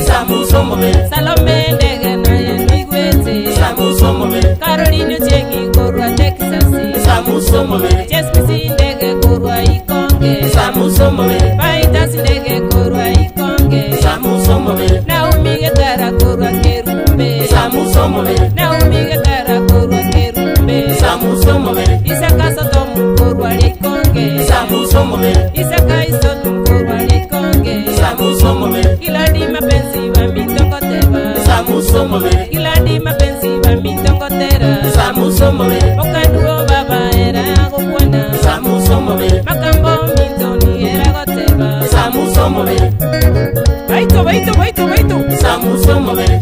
Samusa omobere. Salome ndege naye ndoigwete. Samusa omobere. Caroline Ochieng korwa Texas. Samusa omobere. Jesmisi ndege korwa Ikonge. Samusa omobere. Faitas ndege korwa Ikonge. Samusa omobere. Naomi Getara korwa Kerumbe. Samusa omobere. Naomi Getara korwa Kerumbe. Samusa omobere. Isaka Sotomu korwa Rikonge. Samusa omobere. Isaka Isotu korwa Rikonge. Samusa omobere. Giladi mapenzi baminto ngoteba. Samusa omobere. Giladi mapenzi baminto ngotera. Samusa omobere. Okaduo baba era gokwana. Samusa omobere. Makambo minto ni era goteba. Samusa omobere. Baito baito baito baito. Samusa omobere.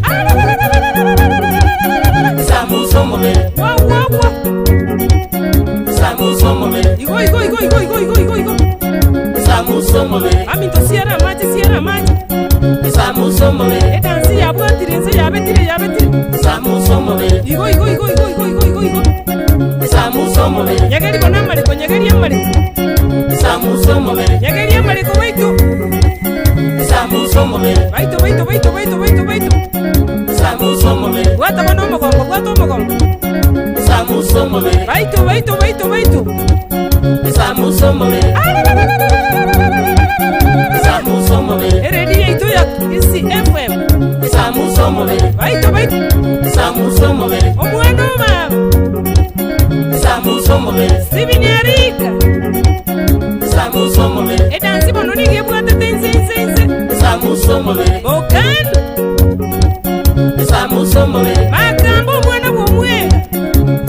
Samusa omobere. Wa wa wa. Samusa omobere. Igo igo igo igo igo igo igo igo. Samusa omobere. Aminto siera amache siera amache. Samusa omobere. Edansi yabwatire ense yabetire yabetire. Samusa omobere. Igo igo igo igo igo igo igo igo. Samusa omobere. Nyegeri bono amareko nyegeri amareko. Samusa omobere. Nyegeri amareko baito. Samusa omobere. Baito baito baito baito baito baito. Samusa omobere. Bwata bono omogongo bwata omogongo. Samusa omobere. Baito baito baito baito. Samusa omobere. Samusa omobere. Eredio yaito ya Kisii FM. Samusa omobere. Baito baito. Samusa omobere. Omwana o baba. Samusa omobere. Stephen Arika. Samusa omobere. Edansi bono nigo ebwatete inse inse inse. Samusa omobere. Okando. Samusa omobere. Makambo omwana bw'omwega.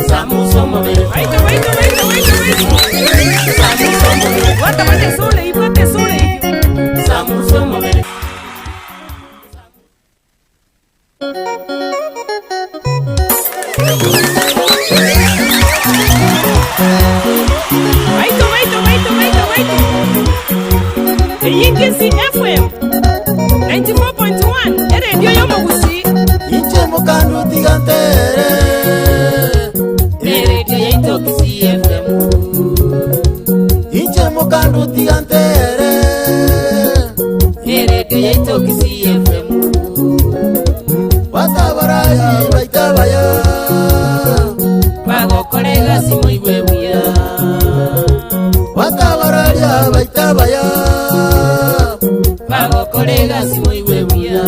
Samusa omobere. Baito baito baito baito baito. Samusa omobere. Bwata bwata esole eyio bwata esole eyio. Samusa omobere. Baito baito baito baito baito. Eyio Kisii FM 94.1 eredio y'omogusii. Inche mokandu tiga ntere. Eredio yaito Kisii FM. Inche mokandu tiga ntere. Eredio yaito Kisii FM. Batabarai baitabaya. Bagokora egasi moigwe buya. Batabararia baitabaya. Bagokora egasi moigwe buya.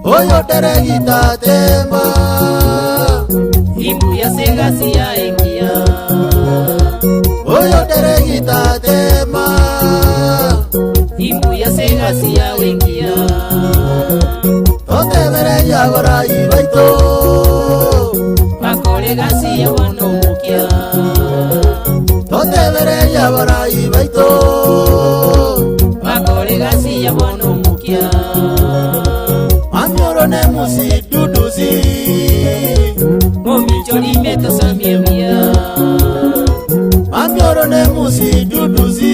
Oyo teregita temba. Imbuya ase egasi yaye engiya. Oyo teregita tema. Imbuya ase egasi yawe engiya. Totebereria abarai baito. Bakore egasi yabo nomokia. Totebereria abarai baito. Bakore egasi yabo nomokia. Mamioro ne musi duduzi. Momichori metosamie buya. Mamioro ne musi duduzi.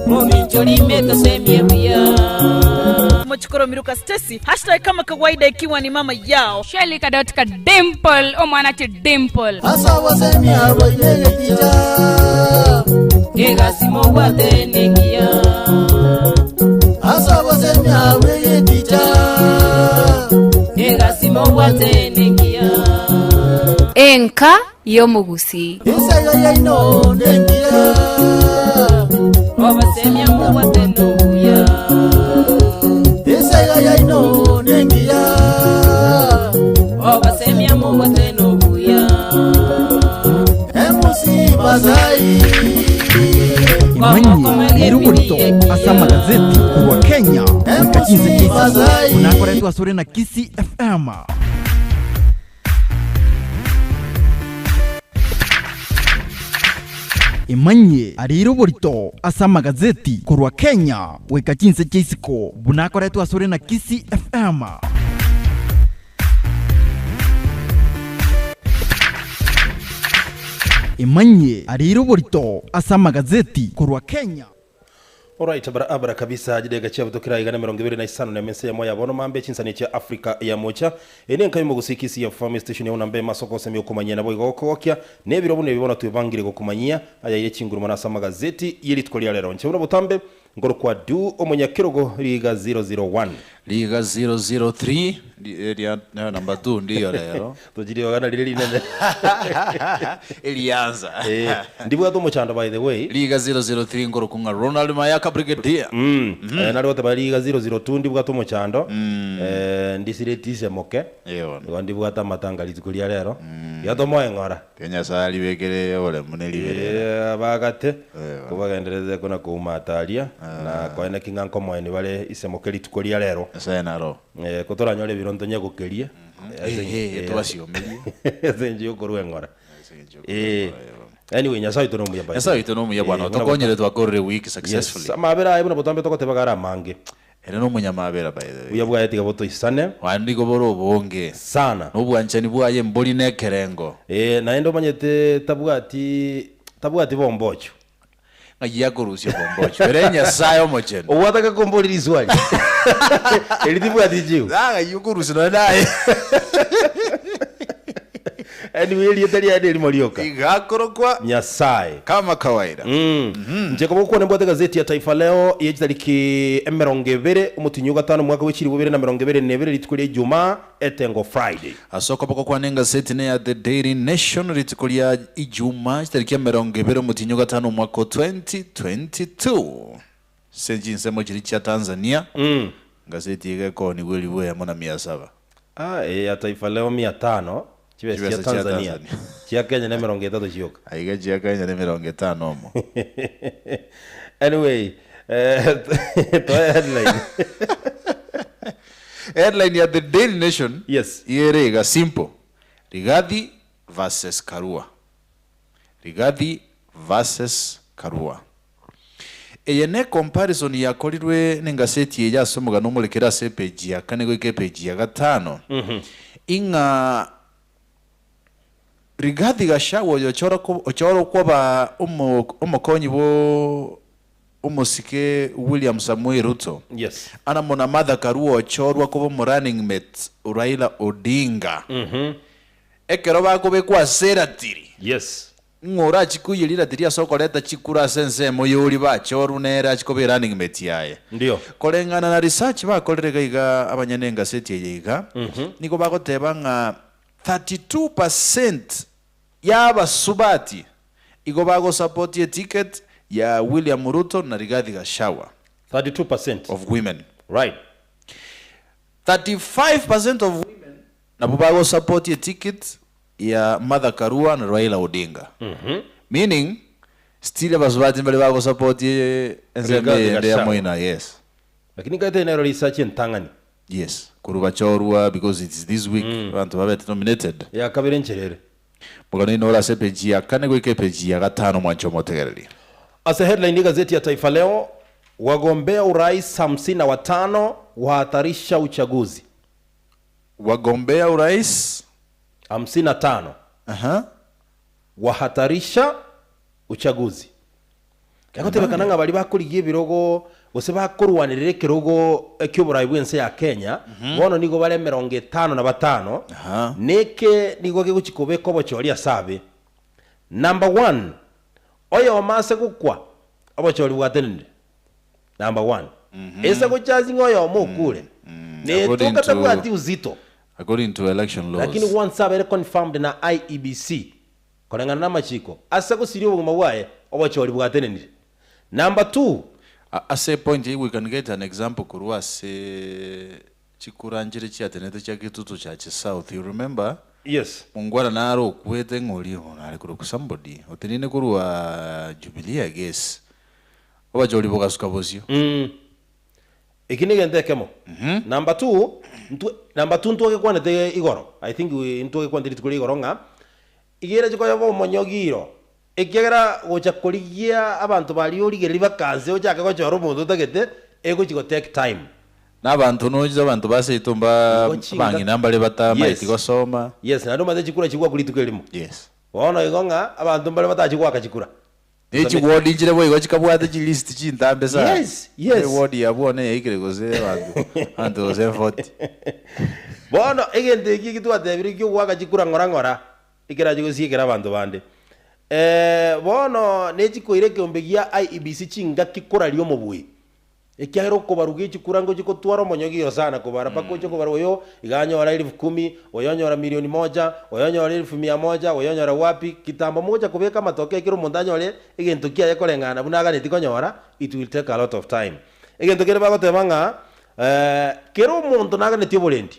Momichori metosemie buya. Mochikoro Miruka Stacy hashtag kama kawaida ikiwa ni mama yao Shelly Kadotka Dimple omwana chi Dimple. Asa wasemia bainegeticha. Egasi mobwate nengiya. Asa wasemia wegeticha. Egasi mobwate nengiya. Enka y'omogusii. Isaga yaino nengia. Obasemia mobwate nobuya. Isaga yaino nengia. Obasemia mobwate nobuya. Emusi bazai. Imanye iri oborito ase amagazeti korwa Kenya goika chinse chia isiko buna akoretwe asore na Kisii FM. Imanye arire oborito ase amagazeti korwa Kenya goika chinse chia isiko buna akoretwe asore na Kisii FM. Imanye arire oborito ase amagazeti korwa Kenya. Alright, barabara kabisa jidega chia butokera igana 25 na mense ya moya bono mambe chinsani chia Afrika ya mocha ene nkayo mugusikisi ya farm station ya nambe masoko semi okumanyia nabo igokokia nebiro bune bibona tubangire gokumanyia aya ile chinguru mana sama gazeti yili tukolia lero nche butambe Nkorokwa Du omonyakerogo Riga 001. Riga 003 eria namba 2 ndiyo rero. Tochiriogana riria rinene. Erianza. Eh, ndibwate omochando by the way. Riga 003 nkorokwa ng'a Ronald Mayaka Brigadier. Mm. Eh, nare goteba Riga 002 ndibwate omochando. Eh, ndisireti isemoke. Eh, bono. Igo ndibwate amatanga rituko ria rero. Iga tomoe ng'ora. Tiga Nyasae aribekere oboremu ne riberera. Eh, abagate Eh, bono. kobagendererete kona koumata aria na koeneki ng'a nkomoeni bare isemoke rituko ria rero. Nyasae naro. Eh, ko toranyore ebiro ntonye gokeria ase Eh, eh, tobasiomerie. ase enchera yokorwa eng'ora. Eh, anyway, Nyasae oito nomuya by the Nyasae way. oito nomuya bwana, Eh, buna otokonyire bota- twakorire week Yes, successfully. amabera aye buna botambe togotebaga are amange. Ere nomonyamabera by the way. Buya bwaye tiga botoisane Naende nigo bore obonge. sana. Nobwanchani bwaye mbori nekerengo. Eh, naende omanyete tabwati tabwati bombocho. Ng'ai akorusia bombocho? Ere Nyasae omochenu. Obwataka komboria riswali. Eri tibwati jibu. Ng'ai okorusia nonya naye. Anyway, erieta riaye nerimo rioka. Iga akorokwa Nyasae. kama kawaida. Mm. Inche koba gokwana mbwate egazeti ya Taifa Leo ye chitariki emerongo ebere omotinyi o gatano omwaka bwe chilifu ibere na emerongo ebere na ebere rituko ria Ijumaa etengo Friday. Ase okoboko kwane engaseti neya The Daily Nation rituko ria Ijumaa chitariki emerongo ebere omotienyi o gatano omwaka o 2022. Ase chinsemo chiria chia Tanzania, engaseti iga ekoonigwa elifu eyemo na mia saba. Ah, eye ya Taifa Leo mia tano chibesa chia Chibesa chia Tanzania, Tanzania. chia Kenya nemerongo etato chioka. Aiga chia Kenya nemerongo etano omo. Anyway, eh, toe headline. Headline ya The Daily Nation Yes. ere iga simple, Rigathi versus Karua. Rigathi versus Karua. Eye ne comparison yakorirwe nengaseti eye ase omogano omorekere ase epeji ya kane goika epeji ya gatano ing'a Rigathi Gachagua oyo ochora ko- ochora okoba omo- omokonyi bwo omosike William Samoei Ruto Yes. anamo na Martha Karua ochorwa koba omo running mate Raila Odinga ekero bakobekwa ase eratiri Yes. Ng'o orachie koiyeria riratiri ase okoreta chikura ase ensemo y'oria bachorwa nere achie koba erunning mate yaye? Ndio. Koreng'ana na research bakorire iga iga abanyene engaseti eye iga, nigo bagoteba ng'a 32 percent y'abasubati igo bagosupport eticket ya William Ruto na Rigathi Gachagua. 32 percent. Of women. Right. 35 percent of women nabo bagosupport eticket ya Martha Karua na Raila Odinga. Meaning still abasubati mbare bagosupport ensemo Rigathi eyende ya Gachagua. Moina, yes. Lakini nkaete nero research entang'ani. Yes, korwa bachorwa because it's this week abanto babete nominated. Ya kabere ncherere. Mogano oino ore ase epeji ya kane goika epeji ya gatano mwanche omotegereri. Ase headline y'egazeti ya Taifa Leo, Wagombea urais hamsini na watano wahatarisha uchaguzi. Wagombea urais 55 Aha. wahatarisha uchaguzi. Egotebekana ng'a baria bakorigia ebirogo gose bakorwanerera ekerogo eki'oborai bw'ense ya Kenya bono nigo bare emerongo etano na batano Aha. neke nigo gegochi kobeka obochori ase abe. Number one, oyomo ase gokwa obochori bwatenenire. Number one. Ase gochasi ng'a oyomo okure. According Netoka to- tabwati uzito. According to election laws. Lakini once abere confirmed na IEBC koreng'ana namachiko ase gosiria obogima bwaye obochori bwatenenire. Number two. Ase epoint eye we can get an example korwa ase chikura nchire chiatenete chia Kitutu Church South. You remember? Yes. Mongwana nare okwete ng'a oria bono are korokwa somebody otenene korwa Jubilee I guess. Obachori bogasuka bosio. Eki negento ekemo. Number two, ntwe, number two ntwagekwanete igoro, I think we ntwagekwanete rituko ria igoro ng'a iga erache koyeba omonyogiro, ekiagera gocha korigia abanto baria origereria bakanse ochake gochora omonto otagete, egochi go take time. Na abanto nochiche abanto ba seito mba Nigo chinga- abang'ina mbare batamaeti Yes. gosoma. Yes, naende omanyete chikura chigwakwa rituko erimo. Yes. Bono igo ng'a abanto mbare batachi goaka chikura. Ne chiward nchire boigo chikabwate chilist chintambe sana. Yes, yes. Eward ya bono eyaikire gose abanto abanto gose 40. Bono egento eki ekitwatebire ki'ogoaka chikura ng'ora ng'ora, ekerache gosiekera abanto bande. Eh, bono nechikoira ekeombe gia IEBC chingaki koraria omobui. Ekiagera okobaruga echikura ngochia gotwara omonyogiro sana kobara mpaka oche kobara oyo iga anyora elfu kumi, oyo onyora milioni moja, oyo onyora elfu mia moja, oyo onyora wapi, kitambo mogocha kobeka amatoke ekero omonto anyore egento kiaye koreng'ana buna aganeti konyora, it will take a lot of time. Egento kende bagoteba ng'a kera omonto naganetie oborendi.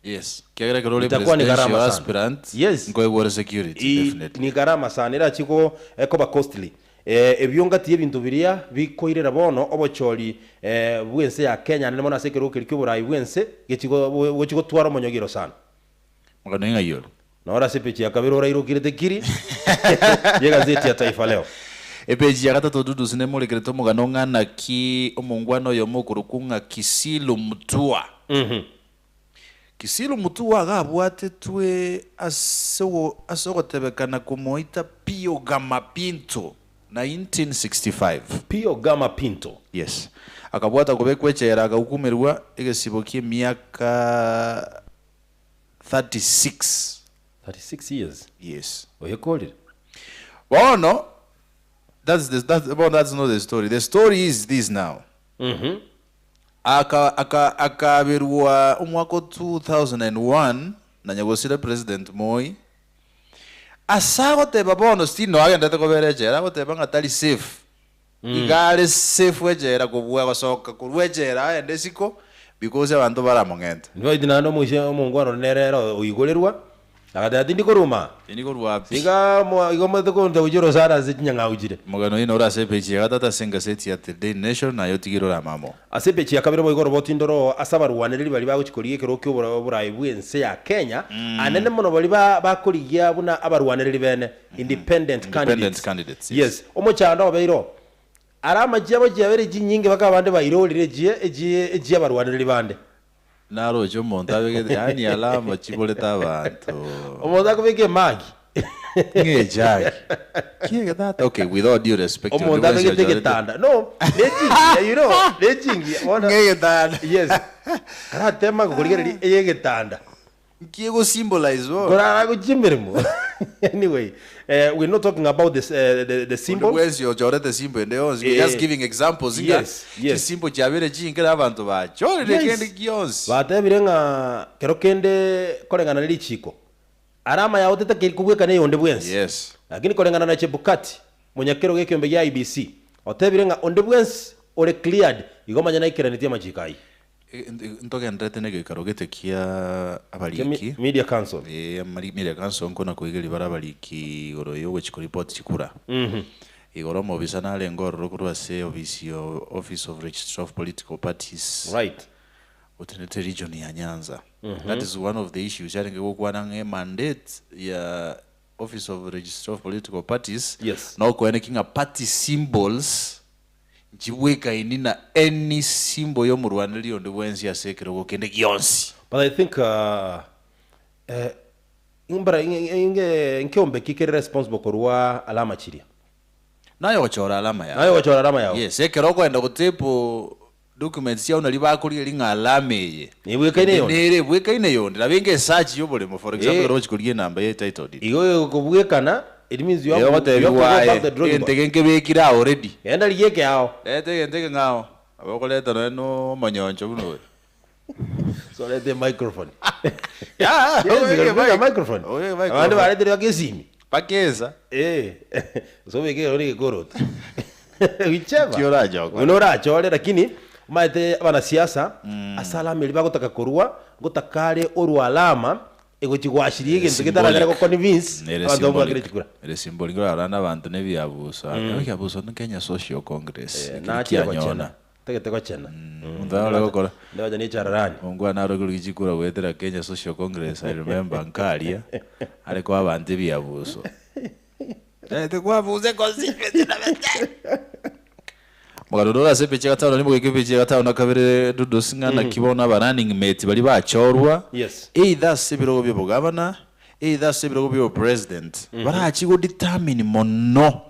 Yes, ekiagera ekero ore Itakuwa ni presidential gharama sana. aspirant, Yes. nkoegwa ore security I- definitely. ni gharama sana erachi go ekoba costly. Eh, ebio ngati y'ebinto biria bikoirera bono obochori eh, bw'ense ya Kenya naende mono ase ekerogo keria ki'oborai bw'ense gechi go gochi gotwara omonyogiro sana. Omogano ing'ai ore? Noro ase epeji ya kabere orairokire kiri y'egazeti ya Taifa Leo. Epeji ya gatato Dudusi nemorekerete omogano ng'a naki omongwana oyomo okorokwa ng'a Kisilu Mutua. Kisilu Mutua iga abwatetwe ase ase ogotebekana komoita Pio Gama Pinto 1965. Pio Gama Pinto. Yes. Akabwata kobekwa echela agahukumerwa egesibo ki'emiaka 36. 36 years. Yes. Oyekorire. Bono, that's the, that's, bono that's not the story. The story is this now. Aka, aka, akaberwa omwaka o 2001 na nyagosira President Moi, ase agoteba bono still no agenderete kobera echela, agoteba ng'a tari safe. Iga are safe echela kobua gosoka korwa echela aende isiko because abanto baramong'ente. Nibaiti naende omoisia omongwana one nere ere oigorerwa, agateba tindi koruma. Tindi korua pi. Iga mo igo omanyete konta gochia orosana ase chinyang'au chire. Omogano oino ore ase epeji ya gatato ase engaseti ya The Daily Nation, naye otigire ore amamo. Ase epeji ya kabere boigo oroboti ndoro ase abarwanereri baria bagochia korigia ekerogo ki'obora oborai bw'ense ya Kenya, anene mono baria ba bakorigia buna abarwanereri bene, independent Independent candidates. candidates, yes. Yes, omochando obeire oo. Are amachie abo chiabere chinyinge mpaka abande bairorire echie echie echi'abarwanereri bande. Naroche omonto abegete yaani alama chiborete abanto. Omonto akobeka emagi. Ng'a ejagi. Ki egetata? Okay, with all due respect, onde Omonto bwensi abegete ochorete. egetanda. No, nechingiya you know, nechingiya. Bono Ng'a egetanda. Yes. Karatema gokorigereria ey'egetanda. Nki ego symbolize bono? Korara gochia emeremo. Anyway, eh, we're not talking about this, eh, the Onde symbols. bwensi ochorete symbol ende yonsi, we're Eh. just giving examples ng'a Yes, yes. chisymbol chiabere chinkere abanto bachorire Yes. kende gionsi. Batebire ng'a kero kende koreng'ana ne richiko, are amaya otetakeri kobwekana eyonde bwensi. Yes. Lakini koreng'ana na Chebukati, monyakerogo ekiombe gia IEBC, otebire ng'a onde bwensi ore cleared igo manya naikeranetie amachiko ayio. Ntogendererete negeikaro gete kia Kia mi- abariki. Media Council. Eh, amari- Media Council nkona koigeria bare abariki igoro yogochi koripoti chikura. Igoro omobisa narenge ororo korwa ase ofisi ya Office of Registrar of Political Parties. Right. Otenete region ya Nyanza. That is one of the issues yarenge gokwana ng'a emandate ya Office of Registrar of Political Parties Yes. nokoeneki ng'a party symbols Nchibwekaini na any symbol y'omorwanereria onde bwensi ase ekerogo kende gionsi. But I think uh, eh, imbara inge nkiombe ki kere responsible korwa alama chiria. Naye ogochora alama yao. Naye ogochora alama yao. Yes, ekero okoenda gotepu documents chiao nari bakorigereria ng'a alama eye. Nebwekaine Ende yonde. nere ebwekaine yonde. Nabo enga esearch y'oboremo for example Eh. ekero ogochi korigia enamba ye title deed. Igo egokobwekana it means you Eh, have to, you have to go ogotebiwa back aye to the drawing egento board. eke nkebekire aa already. Genda rigia ekeao. Reta egento eke ng'ao. Nabo okoreta nonya na omonyoncho buna oyo. So reta emicrophone. Yeah, Yes, obeke obeke mic. microphone. Obeke Abande microphone. baretire mpaka esimi. Mpaka ensa. Eh, so obeke ero egekoroto. Whichever. Ki orachokore. Buna orachore lakini omanyete abanasiasa ase alama eria bagotaka korwa ngotaka are orwa alama Egochia goashiria egento getaranyare Symbolic. goconvince Ere abanto babwakire symbolic. chikura. Ere symbolic. Nkorora na abanto na ebiabuso. Ekero ekiabuso ni Kenya Social Congress. Eh, Ekero nachire kianyona. gochena. Tagete gochena. Omonto naro gokora. Ndagocha ne echararani. Omongwana naro korwa chikura goetera Kenya Social Congress I remember nkaria are koa abanto ebiabuso. Taete kwabusa econstituency na bete. Omogano ore ase epeji ya gatano nigo goika epeji ya gatano na kabere Dudos ng'a naki bono aba running mate baria bachorwa Yes. either ase ebirogo bia obogavana either ase ebirogo bia obopresident barachi go determine mono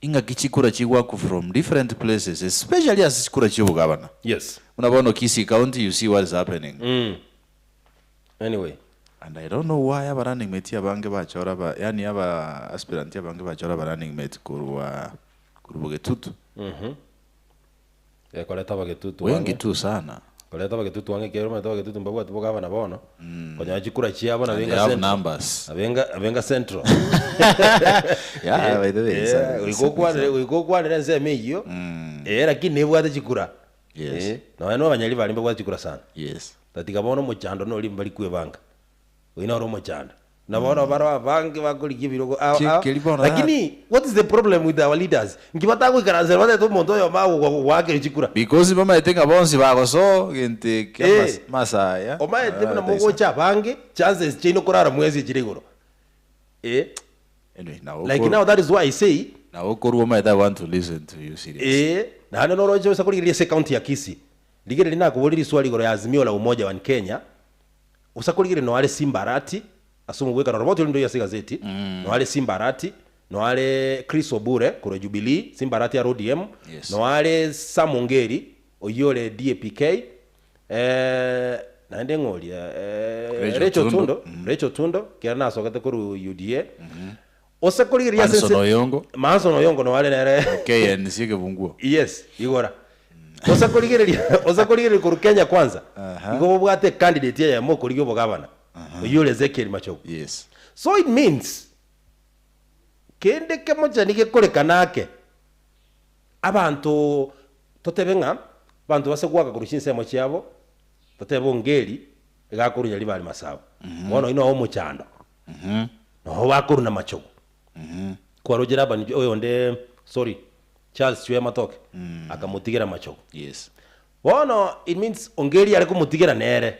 ing'aki chikura chigwakwa from different places especially ase chikura chia obogavana. Yes. Buna bono Kisii County you see what is happening. Anyway. And I don't know why aba running mate abange bachora aba yaani aba aspirant abange bachora aba running mate korwa korwa Bogetutu. Ekoreta abagetutu Wengi ang'e. tu sana. Koreta abagetutu ang'e ekiagera omanyete abagetutu mbabwati bogavana bono, konyora chikura chiabo And nabenga they have central. numbers. Abenga abenga central. Yeah, by the way, it's a- Eh, goika okwanere goika okwanere ensemo eyio, eh, lakini nebwate chikura. Yes. Eh, nonya na abanyari baria mbabwate chikura sana. Yes. Tatiga bono omochando nori mbari kwebanga. Oyio noro omochando. Na bono baro abange bakorigia ebirogo ao ao. Chikeri bono Lakini what is the problem with our leaders? Nki batagoikaransera batete omonto oyomo agogoakera chikura. Because bamaete ng'a bonsi bagosoa gento eke Eh. amas- masaya. Omaete buna Ah, mogocha abange chances chiaino korara mwezi echire igoro. Eh. Anyway, now Like now that is why I say Now okorwa omaete I want to listen to you seriously. Eh, naende noroche ase korigereria ase ecounty ya Kisii. Rigereria nakoboria riswali igoro ya Azimio la Umoja One Kenya. Gose korigereria noare Simba Arati ase omogwekano roboti oria ndoiyo ase egazeti, noare Simba Arati, noare Chris Obure korwa Jubilee, Simba Arati are ODM, Yes. noare Sam Ongeri oyio ore DAPK, eh, naende ng'o oria eh, Rachel Rachel Otundo. Otundo, Rachel Otundo, ekero nasogete korwa UDA. Ose korigereria ase Manson ense- Oyongo. Manson Oyongo noare nere KNC ekebunguo. Yes, igora. Osa korigereria, osa korigereria korwa Kenya kwanza. Aha. Igo bobwate ecandidate eyemo okorigia obogavana. Oyio ore Ezekiel Machogu. Yes. So it means kende kemochani gekorekana ake abanto totebe ng'a abanto base goaka korwa chinsemo chiabo totebe Ongeri iga akorunya ribari Masaba. Bono oyio noe omochando. Noho bakoruna Machogu. Kwaroche Labani oyonde sorry Charles Chweya Matoke akamotigera Machogu. Yes. Bono it means Ongeri are komotigera nere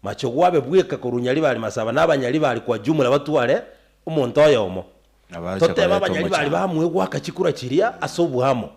Machogu abe bweka korwa Nyaribari Masaba na Abanyaribari kwa jumla batware omonto oyomo. Abacha Totebe koreta Abanyaribari omochando. bamue goaka chikura chiria ase oboamo.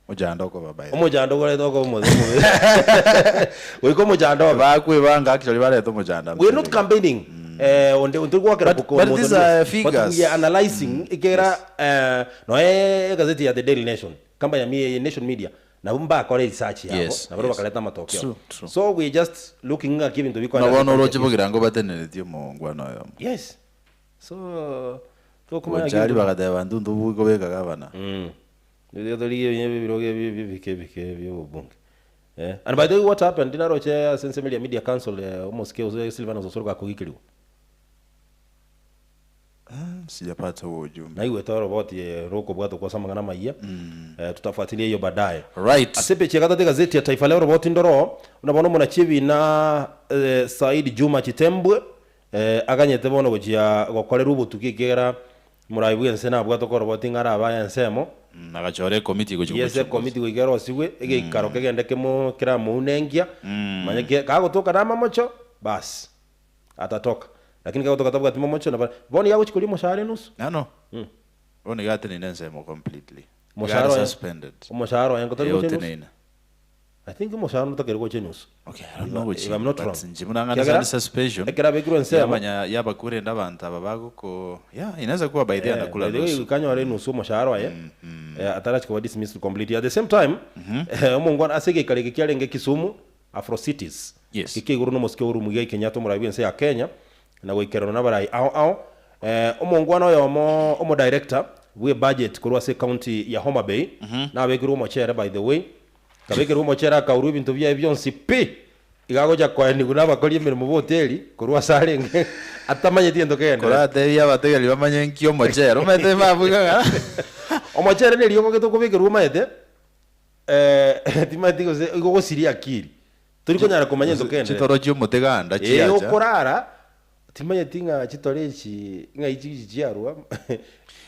Mochando okoba by the way. Omochando okoreta okoba omobe omobe. Goika omochando obe. Bakwebanga actually bareta omochando. We are not campaigning. Eh, onde onde gwakera But- kuko but omonto these onde. are But figures. we are analyzing ekera eh, noe egazeti ya The Daily Nation, company ya mi- Nation Media, nabo mbakore research yabo, Yes, nabo yes. bakareta amatokeo. True, true. So we are just looking ng'aki ebinto bikoenda Bono ase oroche county. bogirango bateneretie omongwana oyomo. Yes. So tokomanya Bonchari ki- bagateba intwe ntobui kobeka gavana. Riria torigie ebinya ebi ebirogo ebi ebi ebike ebike bia obobunge. Eh, and by the way what happened naroche ase ensemo eria media council eh, omosike ose Silvanus Osoro gakogikerigwa. Sijapata huo ujumbe. Naigwete oroboti eh, rokobwatwa kwa ase amang'ana amayia. Eh, tutafuatilia hiyo baadaye. Right. Ase epeji ya gatato egazeti ya Taifa Leo roboti ndoro buna bono omonachi ebina eh, Said Juma Chitembwe eh, aganyete bono gochia gokorerwa obotuki ekiagera Morai bw'ense nabwate okoroboti ng'a arabe ensemo. Agachora ekomiti gochia Yes, komochunguza. ekomiti goika erosigwe, egeikaro kegende kemo keramounengia, manye ke kagotoka na amamocho, bas, atatoka. Lakini kagotoka tabwati mamocho nabo bono iga agochia koria omoshahara enusu. Nano. Bono iga ateneine ensemo completely. Omoshahara Iga are oye- suspended. Omoshahara oye ngotori Eh, gochia enusu. oteneine. I think omoshahara notakeire gocha enusu. Okay, I don't know If which, I'm not but wrong. nche buna ng'ana Kiagera, sani suspension. ekero abekirwe ensemo Yabanya yabakurenda abanto aba bagoko yeah, inaweza kuwa by the Eh, anakula by the way, nusu. kanyore enusu omoshahara oye eh, atarachi koba dismissed completely. At the same time, eh, omongwana ase egeikaro eke kiarenge Kisumu, Afro Cities. Yes. Geke igoro nomosike Uhuru Muigai Kenyatta omorai bw'ense ya Kenya na goikererwa nabarai ao ao. Eh, omongwana oyomo omodirector bwe budget korwa ase county ya Homa Bay nabekirwe omochere by the way. Akabekerwa omochere akaurwa ebinto biaye bionsi pi! Iga agocha koenigwa nabakori emeremo b'hoteli korwa ase arenge atamanyeti gento kegenderete. Koratebie abategereri bamanye nki omochere omanyete babuga ng'a Omochere neriogo gete okobekerwa omanyete eh, timanyeti gose igo ogosiria akiri. Tori konyara komanya gento kegenderete. chitoro chia omoteganda Ee, chiacha. okorara Timanyeti ng'a chitoro echi ng'ai chigochi chiarwa.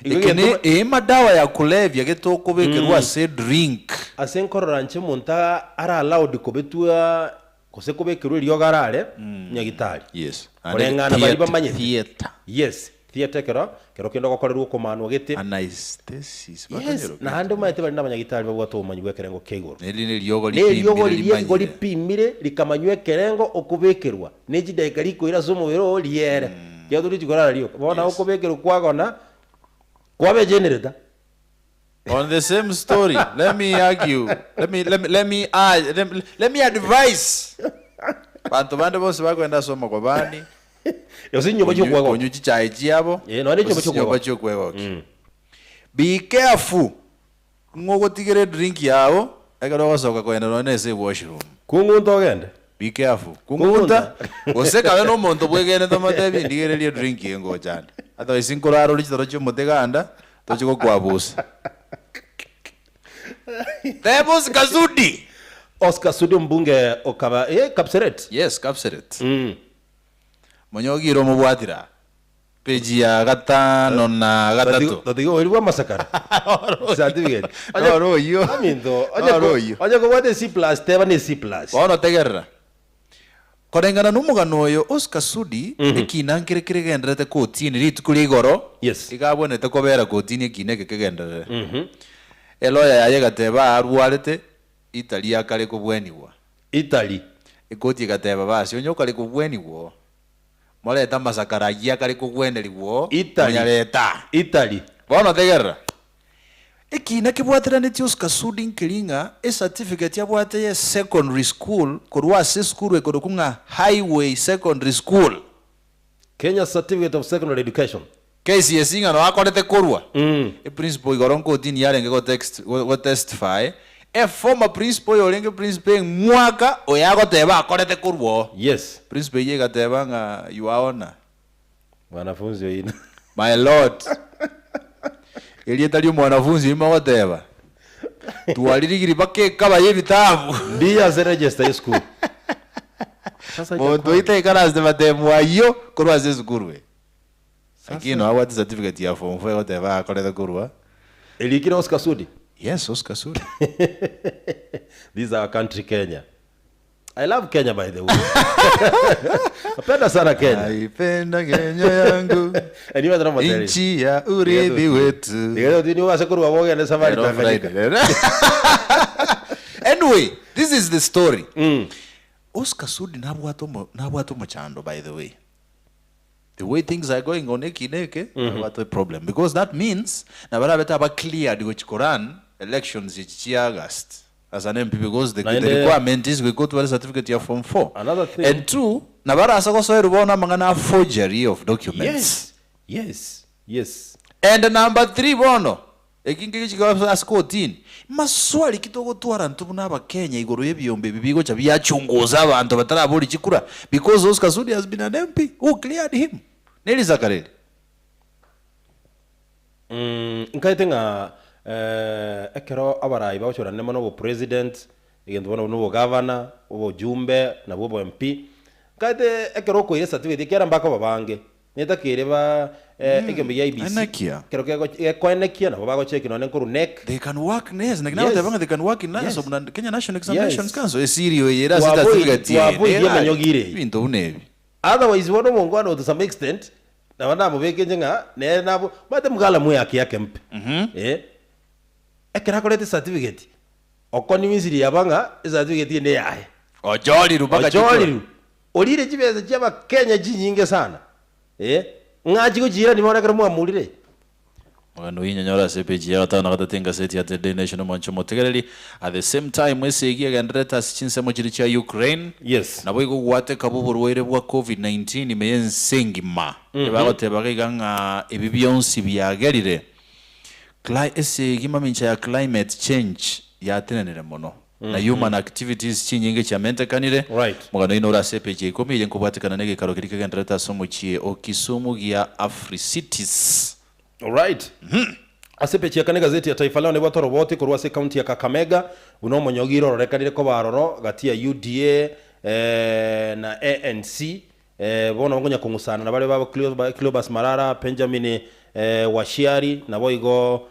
Igo Eke ne egento ee madawa ya kulevya getokobekerwa ase drink. Ase nkorora inche omonto are allowed kobetwa gose kobekerwa eriogo arare nyagitari. Yes. Koreng'ana baria bamanyete. Theatre. Yes, theatre ekero kero kende ogokorerwa okomanwa gete. Anaesthesis. Yes, naende omanyete baria nabanyagitari babwate obomanyi bw'ekerengo kia igoro. Neri neriogo Neriogo ripimire riria igo rimanyire. ripimire rikamanywa ekerengo okobekerwa, ne chidaeka rikoira ase omobere oo riere. Ekiagera torichi korara rioka. Bono nabo Yes. okobekerwa kwagona, kwaba egenerator. On the same story, let me argue. Let me let me let me urge, let me, let me advise. Banto bande bonsi bakwenda ase omokobani. Gose chinyomba Konywa chi'okwegokia. konywa chichae chiabo. Eh, nonya ne gose chinyomba chinyomba chi'okwegokia. chi'okwegokia. Be careful ng'a ogotigera edrink yao. Ekero ogosoka kogenda nonya na ase ewashroom. Kung'unta ogende. Be careful. Kung'unta, gose kabe na omonto bwegenete omotebi ndigererie drink eye ngocha ande. Otherwise nkorara ore chitoro chia omoteganda, toche gokwabusa. Teba Oscar Sudi! Oscar Sudi ombunge okaba eh Kapseret. Yes, Kapseret. Monyogi ire omobwatire aa. Page ya gatano na gatato. Tatiga oboiri bwa amasakara. Certificate. Onye- Noro oyio. Aminto, onye Noro ko- oyio. onye kobwate C plus teba ne C plus. Bono tegerera. Koreng'ana nomogano oyo Oscar Sudi ekina nkere keregendererete kotini rituko ria igoro Yes. iga abwenerete kobera kotini ekina eke kegenderere. Eloya yaye egateba aa arwarete Italy akare kobwenigwa. Italy. Ekoti egateba basi onye okare kobwenigwa oo. Morete amasakara ayio akare kogwenerigwa oo, Italy. monyareta. Italy. Bono tegerera. Ekiina kebwateranetie Oscar Sudi nkeri ng'a ecertificate abwate ye secondary school korwa ase esukuru ekorokwa ng'a Highway Secondary School. Kenya Certificate of Secondary Education. KCSE ng'a noo akorete korwa. Eprinciple igoro nkotini yarenge gotext gotestify, e former principal oyo orenge principal eng'waka oyo agoteba akorete korwa oo. Yes. Principal eyio egateba ng'a your honour. Mwanafunzi oino. My lord. Erieta ria omwanafunzi oyio mogoteba, twaririgiri mpaka ekaba y'ebitabu. Ndiyo ase register y'esukuru. Sasa Monto oyo taikaransete matemo ayio korwa ase esukuru eye. Lakini Sasa no abwate certificate ya form 4 egoteba akorete korwa. Erikire Oscar Sudi. Yes, Oscar Sudi. This is our country Kenya. I love Kenya by the way. Napenda sana Kenya. Naipenda Kenya yangu. Anyway, tuna Nchi ya urithi wetu. Ndio wase korwa bogende safari Lero Tanganyika. Friday. Anyway, this is the story. Oscar Sudi nabwate omo nabwate omochando by the way. The way things are going on eki na eke, nabwate problem because that means nabarabete aba cleared gochi koran elections echi chia August as an MP because the, the Naende- requirement is we go to a certificate ya form 4. Another thing- And two, nabarasa gosoerwa bono amang'ana a forgery of documents. Yes. Yes. Yes. And number 3 bono eki nkegochika ase kotini maswali ki togotwara intwe buna abakenya igoro y'ebiombe ebi bigocha biachunguza abanto batarabori chikura because Oscar Sudi has been an MP who cleared him nerisaka reri. Mm, nkaete ng'a eh, ekero abarai bagochorana mono obopresident, egento bono buna obogavana, obojumbe, nabwo obo MP, nkaete ekero okoira ecertificate ekiagera mbakoba bange, Netakeire ba ekeombe gia IEBC Enekia. ekero gekoenekia nabo bagocheki nonye nkorwa KNEC. They can work yes, like Yes. nagoteba ng'a they can work in Yes. NASO buna Kenya National Examinations Yes. Council esirio eye ere ase To avoid- certificate to eye avoid nere aye. emenyogire eye. Ebinto buna ebi. Otherwise bono omongwana to some extent nabo namobeke inche ng'a nere nabo omanyete mgala haki yake mpe eh, ekero akorete certificate Okonimisirie aba ng'a ecertificate eye neyaye. Ochorirwe mpaka chikura. Ochorirwe. Orire chibesa chi'Abakenya chinyinge sana. Eh, ng'a chigochiirania bono ekero mwamurire. Omogano oyio nyonyore ase epeji ya gatano na gatato engaseti ya The Daily Nation omwanche omotegereri. At the same time esegi egendererete ase chinsemo chiria chia Ukraine. Yes. Naboigo gwateka bw'oborwaire bwa Covid-19 ime y'ense engima. Ebagoteba iga ng'a ebi bionsi biagerire Cli esegi mamincha ya climate change yatenenire mono na human activities chinyinge chiamentekanire. Right. Omogano oino ore ase epeji ya ikomi eye nkobwatekana negekaro keria kegendererete ase omochie o Kisumu gia Africities. Alright. Ase epeji ya kane egazeti ya Taifa Leo nebwate oroboti korwa ase ekaunti ya Kakamega buna omonyogire ororekanire koba aroro gati ya UDA eh, na ANC Bono nkonya kong'usana nabaria babo Cleopas Marara, Benjamin Washiali, naboigo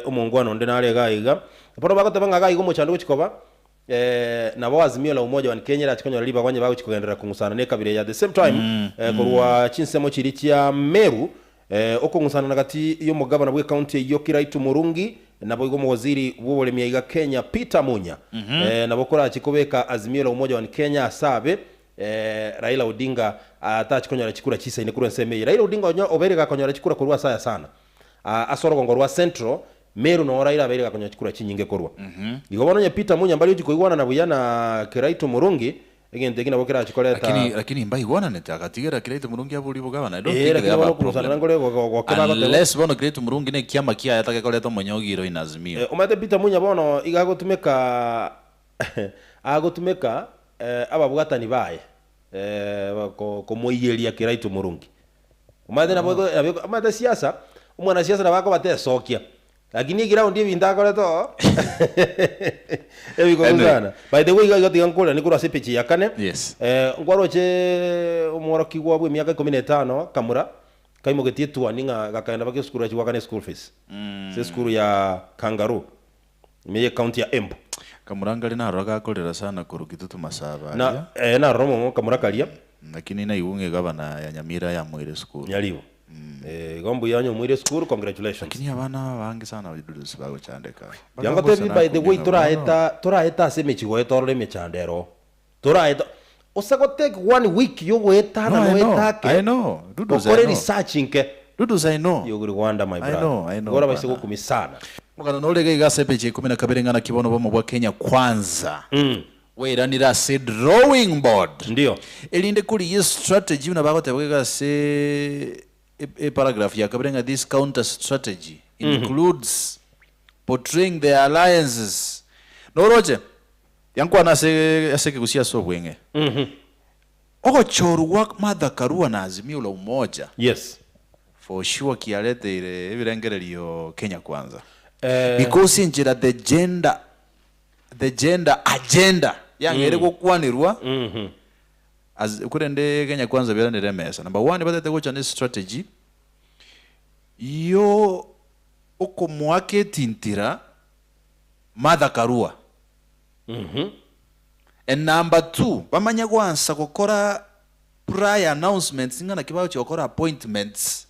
omongwana onde nare iga iga. Bono bagoteba ng'a iga iga omochando ogochia koba, nabo Azimio la Umoja One Kenya erache konyora ribaga onye bagochia kogenderera kong'usana na ekabira eye at the same time korwa chinsemo chiria chia Meru, okong'usana na gati y'omogabana bw'ecounty eyio Kiraitu Murungi, naboigo omowaziri bw'oboremi aiga Kenya Peter Munya, nabo korachie kobeka Azimio la Umoja One Kenya ase abe. Raila Odinga atachi konyora chikura chisaine korwa ensemo eye. Raila Odinga onye obeire gakonyora chikura korwa ase aya sana. Ase orogongo rwa Central, Meru noo Raila abeire gakonyora chikura chinyinge korwa. Igo bono onye Peter Munya mbari ochi koigwanana buya na Kiraitu Murungi, Egento eki nabo kerachi koreta. Lakini lakini mbaigwananete agatigera Kiraitu Murungi abori bogabana I don't Eh, think they lakini have bono a okorusana problem. nkore goke bagoteba. Unless bono Kiraitu Murungi ne ekiama kiaye atagekoreta omonyogiro in Azimio. Eh, omanyete Peter Munya bono iga agotumeka agotumeka eh, ababwatani baye eh, komoiyeria Kiraitu Murungi. Omanyete nabo nabo omanyete siasa, omwanasiasa nabo akoba tesokia. Lakini eground ebinto akorete oo ebikong'u Anyway. sana. By the way iga iga tiga nkoreranie korwa ase epeji ya kane. Yes. Eh, nkwaroche omworokigwa bwa emiaka ikomi na etano Kamura kaimogetie etuani ng'a gakaenda mpaka esukuru achie goakana eschool fees. Ase esukuru ya Kangaroo ime ye county ya Embu. Kamura nkare narora gakorera sana korwa Kitutu Masaba Na aria. eh narora omong'o Kamura karia. Lakini naigwe ng'a egabana ya Nyamira yamoire esukuru. Nyaribo. Eh, igo mbuya onye omoire esukuru congratulations. Lakini abana abange sana abadudusi bagochandeka. Tiga ngotebi by the way toraeta toraeta ase emechie goeta orore emechando ero. Toraeta ose go take one week yogoetana No, I know. noetake I know. Dudusi, I okore know. research nke. Dudusi, I know. You will wonder my I brother. know, I know, Igo orabaise bwana. gokumia sana. Omogano nore iga iga ase epeji ya ikomi na kabere ng'a naki bono obomo bwa Kenya Kwanza bwairanire ase drawing board. Ndio. Erinde korigia estrategy buna bagoteba iga ase e paragraph ya kabere ng'a this counter strategy includes portraying their alliances. Noroche? Yankwana ase ase ekegusii ase obweng'e. Ogochorwa gwa Martha Karua na Azimio la Umoja Yes. for sure kiareteire ebirengererio Kenya Kwanza. Eh. Because enchera the gender the gender agenda yang'eire gokwanirwa as korende Kenya Kwanza beranire emesa. Number one batete gocha ne strategy yo okomoaka etintira Martha Karua. And number two, bamanye goansa gokora prior announcements ng'a naki bagochia gokora appointments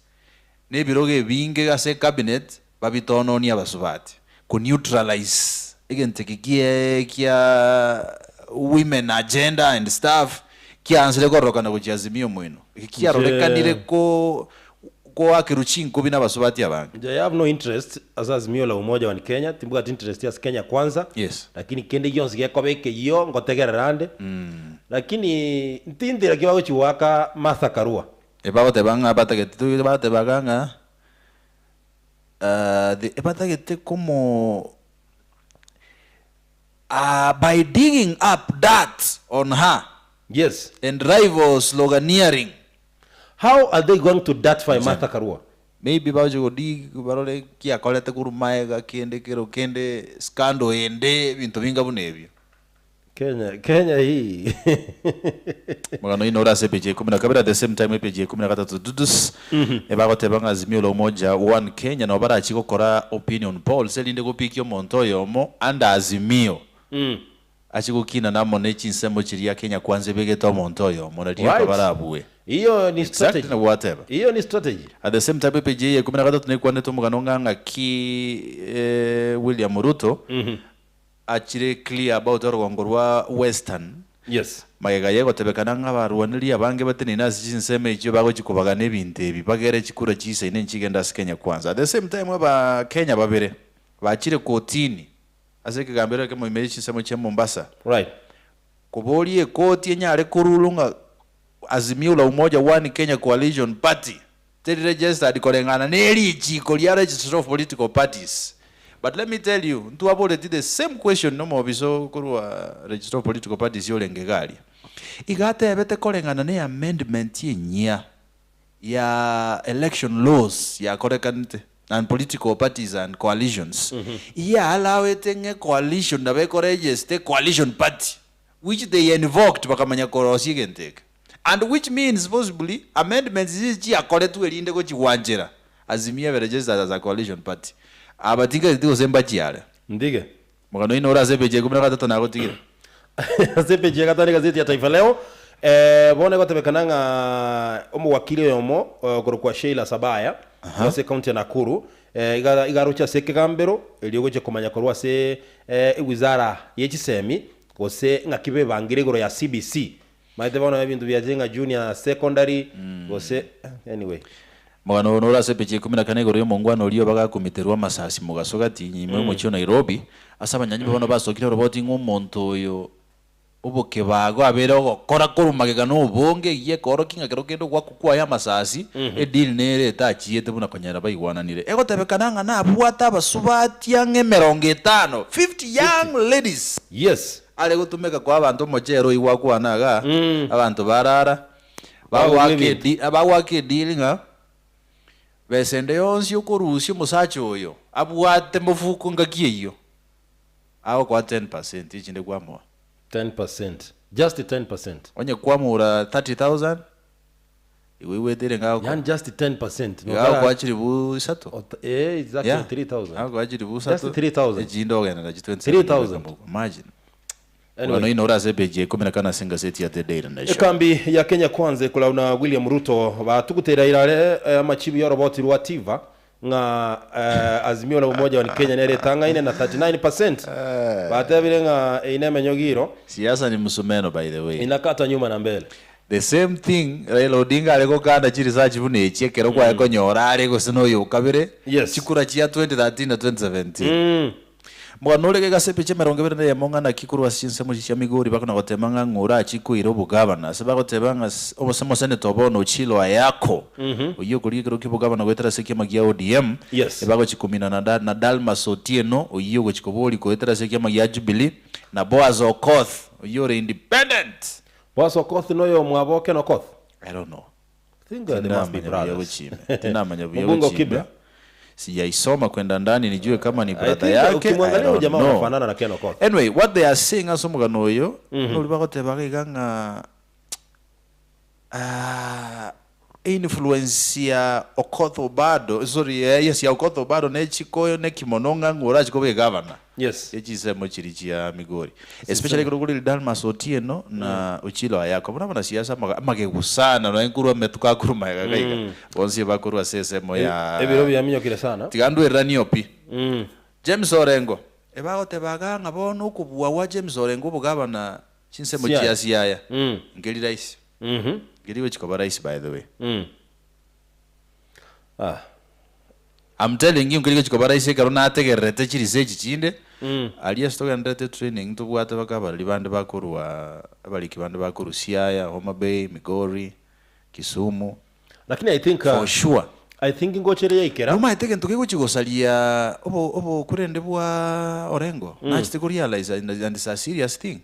na ebirogo ebinge ase ecabinet babitononie abasubati ko neutralize egento eke kie kia women agenda and stuff kiansire kororokana gochia Azimio moino. Eke kiarorekanire ko goakerwa chinkobi na abasubati abange. Inche I have no interest ase Azimio la Umoja One Kenya, timbwati interest ase Kenya Kwanza, Yes. lakini kende gionsi gekoba ekeyio ngotegerera ande, lakini ntintire ki bagochi goaka Martha Karua. Ebagoteba ng'a batagete batebaga ng'a the ebatagete komo by digging up dirt on her Yes. and rival sloganeering. How are they going to dirtify Martha Karua? Maybe bagochia go dig barore ki akorete korwa maega kende kero kende scandal ende ebinto binga buna ebio. Kenya, Kenya hii. Omogano oino ore ase epeji ya ikomi na kabere at the same time epeji ya ikomi na gatato dudus ebagoteba ng'a Azimio la Umoja One Kenya nabo barachie gokora opinion polls erinde gopikia omonto oyomo under Azimio achie gokinana amo ne chinsemo chiria Kenya Kwanza ebegete omonto oyomo nario Right. barabue. Hiyo ni Exactly strategy. nabo gwateba. Hiyo ni strategy. At the same time epeji eye ya ikomi na gatato nekwanete omogano ng'a ng'aki eh, William Ruto achire clear about orogongo rwa Western Yes. Magega y'egotebekana ng'a abarwaneri abange bateneine ase chinsemo echio bagochia kobagana ebinto ebi bagere chikura chiisaine nchigende ase Kenya Kwanza. At the same time Abakenya babere bachire kotini ase ekegambero ekemo ime ye chinsemo chia Mombasa Right. koboria ekoti enyare korurwa ng'a Azimio la Umoja One Kenya Coalition Party teri registered koreng'ana ne richiko ria Registrar of Political Parties. But let me tell you, ntwaboreti the same question nomobisa okorwa Registrar of Political Parties orenge iga aria. Iga atebete koreng'ana ne amendment enyia ya election laws yakorekanete and political parties and coalitions, iyaalawete ng'a ecoalition nabo ekoregister ecoalition party which they invoked bakamanya korosia egento eke. And which means possibly amendments echi chiakoretwe erinde gochigwanchera Azimio ebe registered as a coalition party. Aba tingageti gose mbachie are. Ndige. Omogano oino ore ase epeji ya ikomi na gatato nagotigire. Ase epeji ya gatano egazeti ya Taifa Leo, eh, bono egotebekana ng'a omowakili oyomo okorokwa Sheila Sabaya korwa ase ekaunti ya Nakuru eh, iga iga aroche ase ekegambero erio gochia komanya korwa ase eh, ewizara ye chisemi gose ng'aki bebangire igoro ya CBC. Maete bono ebinto biachire ng'a junior secondary gose anyway. Omogano oyo nore ase epicha ya ikomi na kane igoro y'omongwana oria bagakumiterwa amasasi mogaso gati nyuma y'omochie o Nairobi, ase abanyanyi bono basokire oroboti ng'a omonto oyo Obokebago abeire ogokora korwa magega nobonge, egiya ekoorokia ng'a kero kende ogwakwa kwaye amasasi, edini nere etachiete buna konyera baigwananire. Egotebekana ng'a nabwate abasubati ang'e emerongo etano, 50 young ladies. Yes. Are gotumeka koa abanto omochere oyio gwakwana igaa, abanto barara, Bagokwa bagoaka ebinto. edi bagoaka edeal ng'a besa ende yonsi okorusia omosacha oyo abwate mofuko ngaki eyio, agokoa 10% echinde kwamoa. 10%, just 10%. Onye kwamora 30,000, igo igwete ere Yaani just 10%. iga agokoa chilifu isato. Ot- eh, it's actually Yeah. 3,000. Agokoa chilifu Just isato. 3,000. Echinde ogenda nachi 3,000. 27 Imagine. Anyway. Bono ino ore ase epeji ya ikomi na kane ase engaseti ya The Daily Nation. Ekambi ya Kenya Kwanza ekolauna William Ruto batuguteire irare eh, amachibu y'oroboti rwa Tiva ng'a eh, Azimio la Umoja wa Kenya nere etang'aine na 39% batebire ng'a eine emenyogiro Siasa ni msumeno by the way. inakata nyuma na mbele. The same thing Raila Odinga are gokanda chiresearch buna echi ekero kwaye konyora are gose na oyo okabere Yes. chikura chia 2013 na 2017. Mm. Mbono ore gase epicha emerongo ebere na eyemo ng'a naki korwa ase chinsemo chia Migori bakona goteba ng'a ng'a orache koira obogabana. Ase bagoteba ng'a obose omoseneta obo bono Ochilo Ayako, oyio okorigia ekero ki'obogabana goetera ase ekiama gia ODM, Yes. ebagochia komina na Da na Dalmas Otieno, oyio ogochia koboria goetera ase ekiama gia Jubilee, na Boaz Okoth, oyio ore independent. Boaz Okoth noyo omwabo Ken Okoth? I don't know. I think they must be Tindamanya buya brothers. gochimbe. Tindamanya buya Mbunge wa gochimbe. Kibra. Sijaisoma kwenda ndani nijue kama ni I brother think yake. I ukimwangalia huyo don't jamaa know. wanafanana na Ken Okoth. Anyway, what they are saying ase omogano oyo, nori bagoteba iga ng'a ah, influence ya Okoth Obado, sorry, eh, yes, ya Okoth Obado ne chikoyo ne kimono ng'a ng'o orachi koba egavana. Yes. Echisemo chiri chia Migori. Especially ekero kore Dalmas Otieno na Ochilo Ayako. Buna abanasiasa amaga- amagegu sana nonya nkorwa ametuko akorwa magega gaiga. Bonsi bakorwa ase esemo ya Ebiro biaminyokire sana. tiga ndwereranie pi. James Orengo. Ebagoteba iga ng'a bono okobua gwa James Orengo obogabana chinsemo Siaya. chia Siaya. Nkeri rahisi. Nkeri gochi koba rahisi by the way. Ah. I'm telling you nkeri gochi koba rahisi ekero nategererete chiresearch chinde. Aria ase togendererete training tobwate baka abareri bande bakorwa abariki bande bakorwa Siaya, Homa Bay, Migori, Kisumu. Lakini I think For sure. I think ngochere yaikera. Nomaete egento kegochi gosaria obo obokurende bwa Orengo. Nachete ko realize and, and it's a serious thing.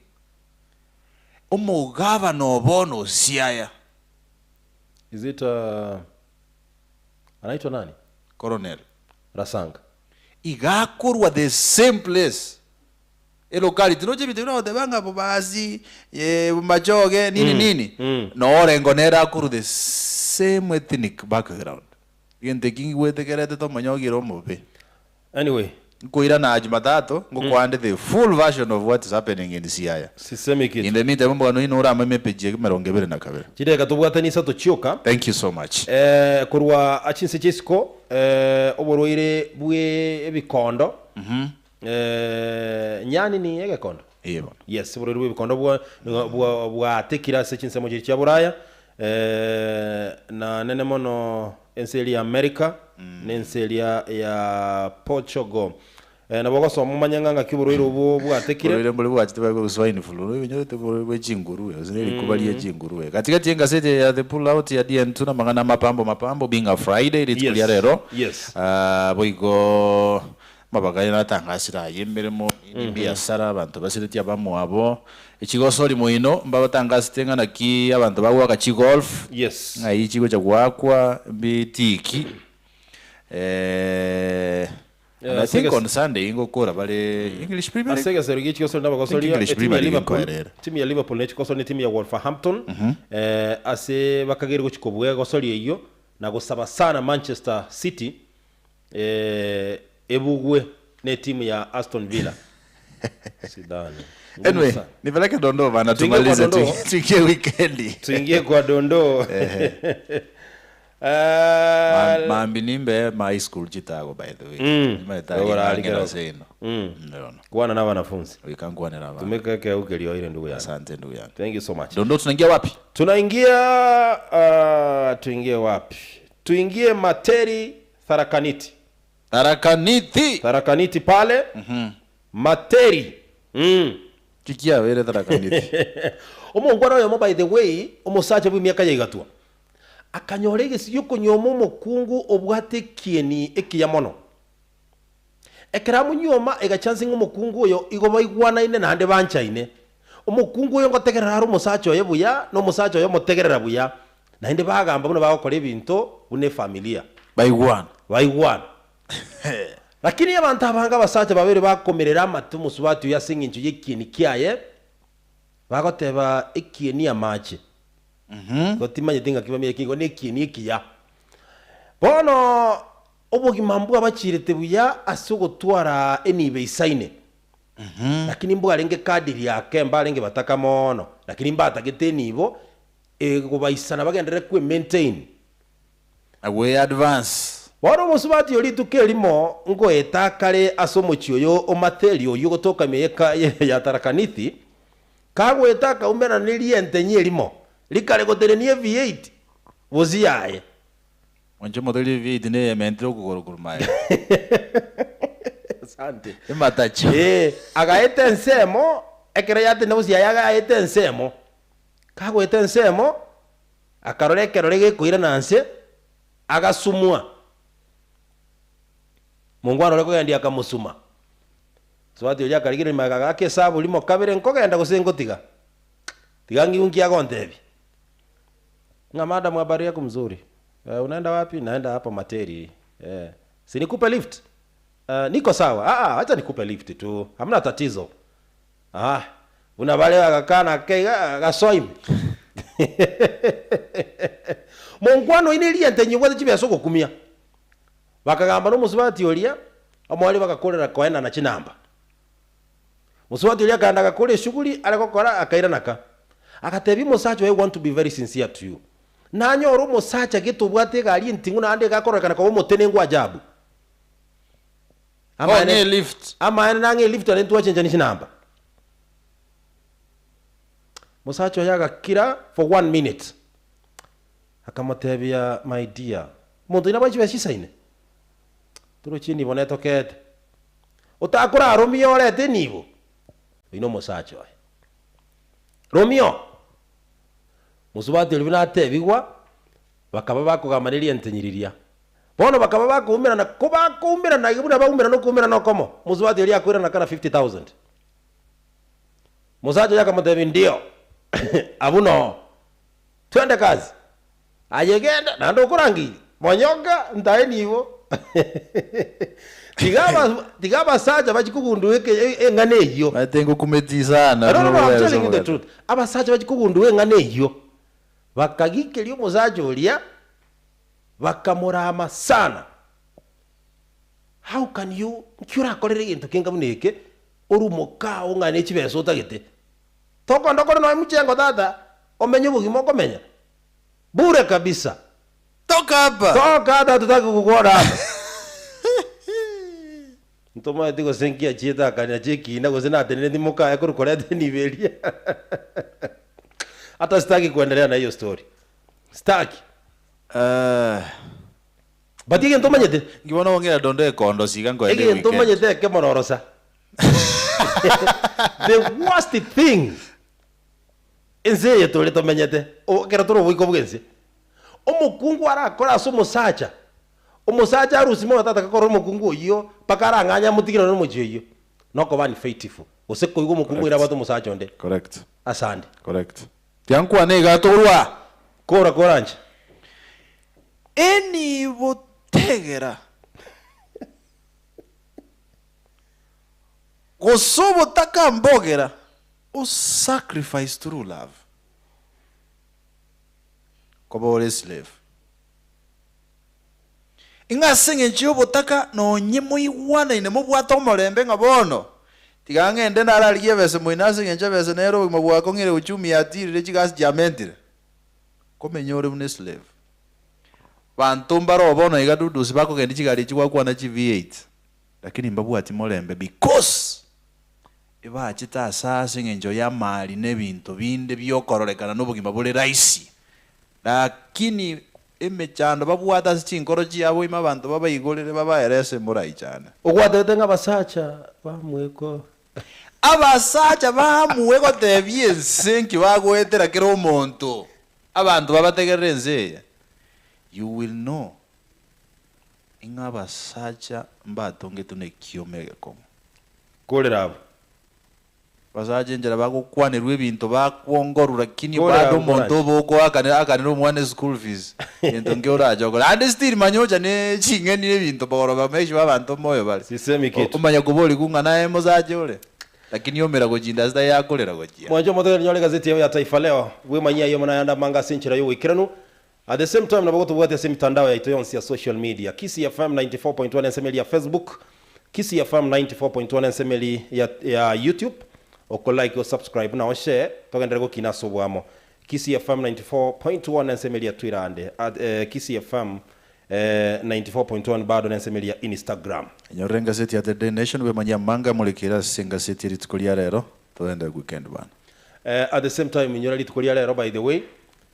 Omogabana obono Osiaya. Is it anaitwa nani? Colonel Rasanga. Igakorwa the same place. Elocality noche ebinto buna goteba ng'a Bobasi, eh, Bomachoge, nini nini. No Orengo nere akorwa the same ethnic background. Egento eki ngigwetekerete tomonyogire omobe. Anyway. Nkoirana Jumatatu, ngokwande the full version of what is happening in Siaya. Sisemi kitu. In the meantime, omogano oino orame emepeji ya emerongo ebere na kabere. Chideka tobwatani isato chioka. Thank you so much. Eh, korwa achinse chisiko eh, oborwaire bwe ebikondo eh, nyani ni egekondo Iye bono. Yes, oborwaire bwe ebikondo bwa bwa bwatekire ase chinsemo chiri chia Buraya eh, na nene mono ense eria ya America na ense eria ya Portugal eh, nabo ogosoma omanye ng'a ng'aki oborwaire obwo bwatekire. Oborwaire mbore bwachete bwa swine flu, oinyorete oborwaire bwe chinguruwe, gose na erikuba rie chinguruwe. Katikati y'engaseti ya The Pull Out ya DN2 na amang'ana amapambo mapambo being a Friday rituko Yes. ria rero. Yes. Ah, boigo mabagaye natangasire aye emeremo nini biasara abanto basiretie abamwabo echigosori moino mbabatangasete ng'a naki abanto bagwaka chigolf Yes. ng'ai chigocha goakwa bitiki eh, and I think on Sunday ingokora bare English Premier League. Ase egesero gie chigosori nabagosoria English etimu ya Premier League Liverpool nkoerera. timu ya Liverpool nechigosori ne timu ya Wolverhampton eh, ase bakagere gochia kobua egosori eyio na gosaba sana Manchester City eh, ebugwe ne timu ya Aston Villa. Sidhani. Ngumu Anyway, sana. nipeleke dondoo bana Tuingie kwa tumalize dondoo. tuingie weekendi. Tuingie kwa dondoo. Eh, Mambi nimbe ma high school chitago by the way. Nimaetari Ora ng'ang'e alikero. na seino. Ndono. Kuwana na wanafunzi. Wikankwanera bana. Tumeka keukelio ile ndugu yangu. Asante ndugu yangu. Thank you so much. Dondoo tunaingia wapi? Tunaingia tuingie wapi? Tuingie Materi Tharakaniti. Tharakaniti. Tharakaniti pale. Materi. Ki kiabeire Tharaka Nithi? Omongwana oyomo by the way, omosacha bw'emiaka ya igatwa, akanyora egesio gi'okonyuoma omokungu obwate ekieni ekiya mono. Ekero amonyuoma egachansi ng'a omokungu oyo igo baigwanaine naende banchaine. Omokungu oyo ngotegerera are omosacha oye buya, na omosacha oye omotegerera buya, naende bagamba buna bagokora ebinto buna efamilia. Baigwana. Baigwana. Lakini abanto abange abasacha babere bakomerera amate omosubati oyo ase engencho y'ekieni kiaye, bagoteba ekieni amache. Igo timanyeti ng'aki bamenye lakini igo nekieni ekiya. Bono obogima mbwabachirete buya ase ogotwara enibo eisaine, lakini mbwarenge kadiri ake mbarenge bataka mono, lakini mbatagete enibo egobaisana bagenderere kwe-maintain. Na gwe-advance. Bono omosubati o rituko erimo ngoeta kare ase omochie oyo o Matheri oyio ogotoka ime y'eka ya Tharakanithi, kagoeta akaumerana ne rientenyi erimo, rikare gotenenia eV8 bosio yaye. Mwanche motorie V8 neyementire okogoro korwa magega. Asante. Ematacho. Ee, agaeta ensemo, ekero yatenena bosio yaye agaeta ensemo. Kagoeta ensemo, Akarora ekerore gekoirana nse, agasumwa. Mongwana oria kogendia akamosuma. Mosubati oria akarigereria magega agaaka esabu rimo kabere, Nkogenda gose ngotiga? Tiga ng'igwe nki agontebia. Ng'a madam habari yako mzuri. Eh, unaenda wapi? Naenda hapo Materi. Eh, si nikupe lift? Eh, niko sawa. Ah, ah, acha nikupe lift tu. Hamna tatizo. Ah, buna bare agakana ake iga, agasoa ime. Monkwana oino eria entenyi obwate chibesa ogokumia. Bakagamba na omosubati oria, omoerio bagakorera koenana chinamba. Mosubati oria akaenda agakora eshughuli are gokora akairana ka. Agatebia omosacha oye I want to be very sincere to you. Nanyore omosacha gete obwate egari enting'u naende iga akororekana koba omotenengu ajabu. Ong'e elift. Amaene nang'e elift naende ntwachenchani chinamba. Mosacha oye agakira for one minute, akamotebia my dear, omonto oyio nabwate chibesa chisaine? Torochi enibo netokete. Otakora Romeo orete enibo? Oyio nomosacha oye. Romeo! Mosubati oria buna atebigwa, bakaba bakogamba nerientenyi riria. Bono bakaba bakoumerana, kobakoumerana iga buna baumerana okoumerana okomo, mosubati oria akoirana kara 50,000. Mosacha oria akamotebia, Ndio, abwo noo, twende kazi. Aye genda, naende okorangeirie, monyoka, ntae nibo. Tiga aba tiga abasacha bachie kogundua eke eng'ana eyio. Maete ngokumeti sana No, no, no, I'm telling you the truth. Abasacha bachie kogundua eng'ana eyio, bakagikeria omosacha oria, Bakamorama sana. How can you, nki orakorere egento kenga buna eke, orwe mokao ng'a ne chibesa otagete? Tokonda okore nonya mchengo tata, omenye obogima okomenya? Bure kabisa. Toka hapa! Toka hata hatutaki kukuona hapa. Ntomaeti gose nki achiete akanena chiekina gose nateneneti mokaye korwa koreta enibo eria. Hata sitaki kuendelea na hiyo story. Sitaki. Eh. But egento omanyete, Inki bono okong'ira dondo ekondosi iga nkoende egento weekend. omanyete ekemo norosa. The worst thing ense eye tore tomenyete, o- ekero tore oboiko bwa ense, omokungu arakore ase omosacha, omosacha arusie moyo tataka korora omokungu oyio mpaka arang'anye amotigere nonye omochie oyio, nokoba unfaithful, gose koigwa omokungu oyio Correct. nabwate omosacha onde Correct. asande. Correct. Tiankwana iga torwa. Kora koranche. Enibotegera, gose obotaka mbogera, O sacrifice through love. Koba ore slave. Ng'a ase engencho y'obotaka nonye moigwanaine mobwate omorembe ng'a bono tiga ng'ende nararigie ebese moino ase engencho ebese nere obogima bwakong'ire uchumi yatirire chigasi chiamentire. Komenya ore buna eslave. Banto mbare bono iga dudusi bakogendia chigari echi gwakwana chi V8 lakini mbabwati morembe because ebachete ase ase engencho y'amari na ebinto binde biokororekana na obogima bore rahisi. Lakini emechando babwate ase chinkoro chiabo ime abanto babaigorere babaerese moraichane. Ogwatebete ng'a abasacha bamweko. Abasacha bamue gotebia ense nki bagoetera kera omonto, abanto babategerere ense eye, you will know ing'a abasacha mbatongetwe na ekioma egekong'u. Korera abwo. Abasacha enchera bagokwanerwa ebinto bakwongorwa lakini Korera bado abwo omonto korache. obe okoakanera akanere omwana eschool fees gento nki orache okore. Naende still manya ocha ne ching'eni na ebinto bogoro bamaicho ba abanto moyo bare. Sisemi kitu. Omanya koborigwa ng'a naye mosacha ore lakini omera gochinda ase tari akorera gochia. Mwanche omotegereri nyore egazeti yao ya Taifa Leo, bwemanyie ayio amo nayande amange ase enchera y'oboikeranu. At the same time nabo gotobwatia ase emitandao yaito yonsi ya social media, Kisii FM 94.1 ensemo eria ya Facebook, Kisii FM 94.1 ensemo eria ya ya YouTube, oko like o subscribe na o share togenderere gokina ase oboamo. Kisii FM 94.1 ensemo eria ya Twitter ande at eh, Kisii FM eh, 94.1 bado nensemo eria ya Instagram. Enyorere engaseti ya The Daily Nation bwemanyie amanga amorekire ase engaseti ye rituko ria rero togende weekend bana. Eh, at the same time inyora rituko ria rero by the way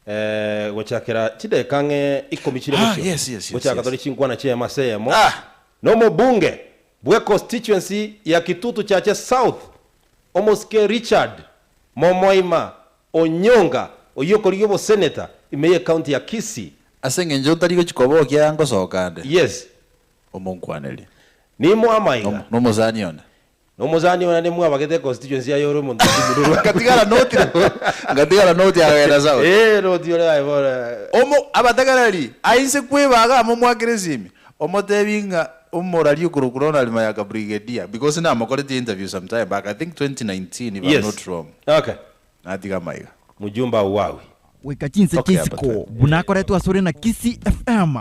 Eh, gochakera chidakika ang'e ikomi chire Ah, bosio, yes, yes, yes, gochaka yes. tore chinkwana chi'eyemo ase eyemo, Ah! nomobunge bwe constituency ya Kitutu Chache South, omosike Richard Momoima Onyonga, oyio okorigia oboseneta ime y'ecounty ya Kisii. Ase engencho ntari gochia kobokia aya ngosoka nde, Yes. omonkwanerie. Nimoe amaiga. Nomosani one. Nomosani one nimwabagete econstituency yaye ore omonto otimirwe. Ngatigara noti ngatigara noti akagenda south. Ee noti ore aye bono. Omo abategereri ainse kwebaga amo mwakere esimi omotebi ng'a omorari okorokwa Ronald Mayaka Brigadier because namokorete interview some time back I think 2019 if I'm Yes. not wrong. Okay. Natiga amaiga. Mjumbe auawi. Goika chinse Okay, chia aba isiko twende. buna akoretwe asore na Kisii FM.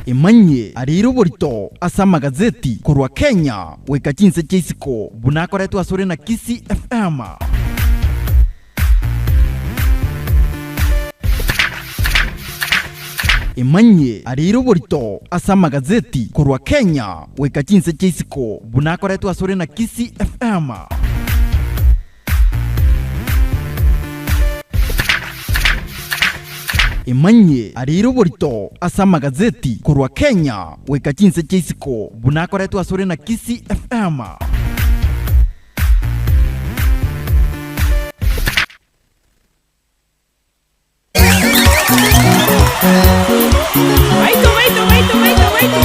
Emanyie arire oborito ase amagazeti korwa Kenya goika chinse chia isiko buna akoretwe asore na Kisii FM. Emanyie arire oborito ase amagazeti korwa Kenya goika chinse chia isiko buna akoretwe asore na Kisii FM. Emanyie arire oborito ase amagazeti korwa Kenya goika chinse chia isiko buna akoretwe asore na Kisii FM. Baito, baito, baito, baito, baito.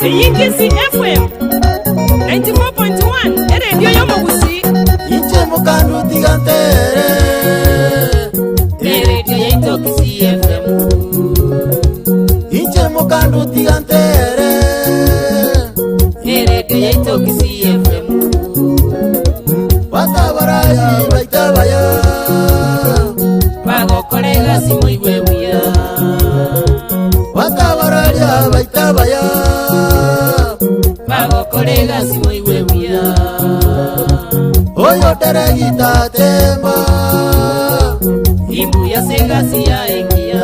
Eyio Kisii FM 94.1 eredio y'omogusii. Inche mokandu tiga ntere. Eredio yaito Kisii FM. Inche mokandu tiga ntere. Eredio yaito Kisii FM. Batabaraya baitabaya. Bagokora egasi moigwe buya. Batabararia baitabaya. Bagokora egasi moigwe buya. Oyo teregita tema. Imbuya se egasi yaye engiya.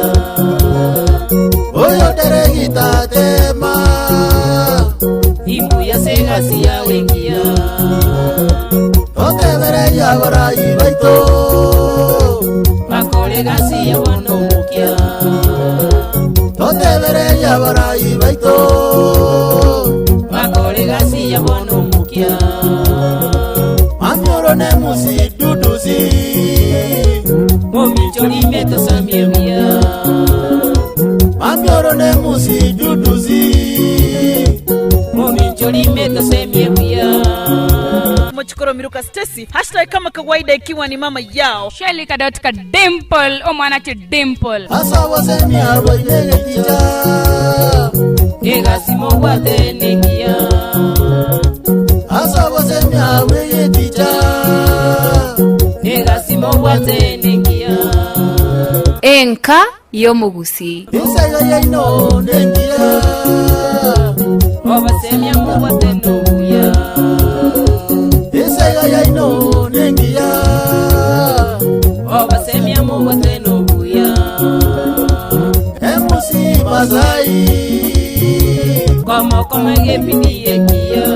Oyo teregita tema. Imbuya se egasi yawe engiya. Otebereria abarai baito. Bakore egasi ya bono omokia. Totebereria abarai baito. Bakore egasi ya bono omokia. Mamioro ne musi dudusi. Momichori meto samie buya. Mamioro ne musi dudusi. Momichori meto semie buya. Mochikoro Miruka Stacy hashtag kama kawaida ikiwa ni mama yao Shelly Kadotka Dimple omwana chi Dimple. Asa wasemia bainege ticha. Egasi mobwate nengiya. Asa wasemia weye ticha. Egasi mobwate nengiya. Enka y'omogusii. Isaga yaino nengiya. Obasemia mobwate nobuya. Isaga yaino nengiya. Obasemia mobwate nobuya. Emusi masai. Komo kome gepindi ekiya.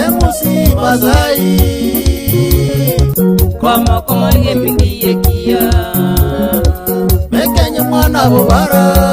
Emusi masai. Komo kome gepindi ekiya. Mekenye mwana bobara.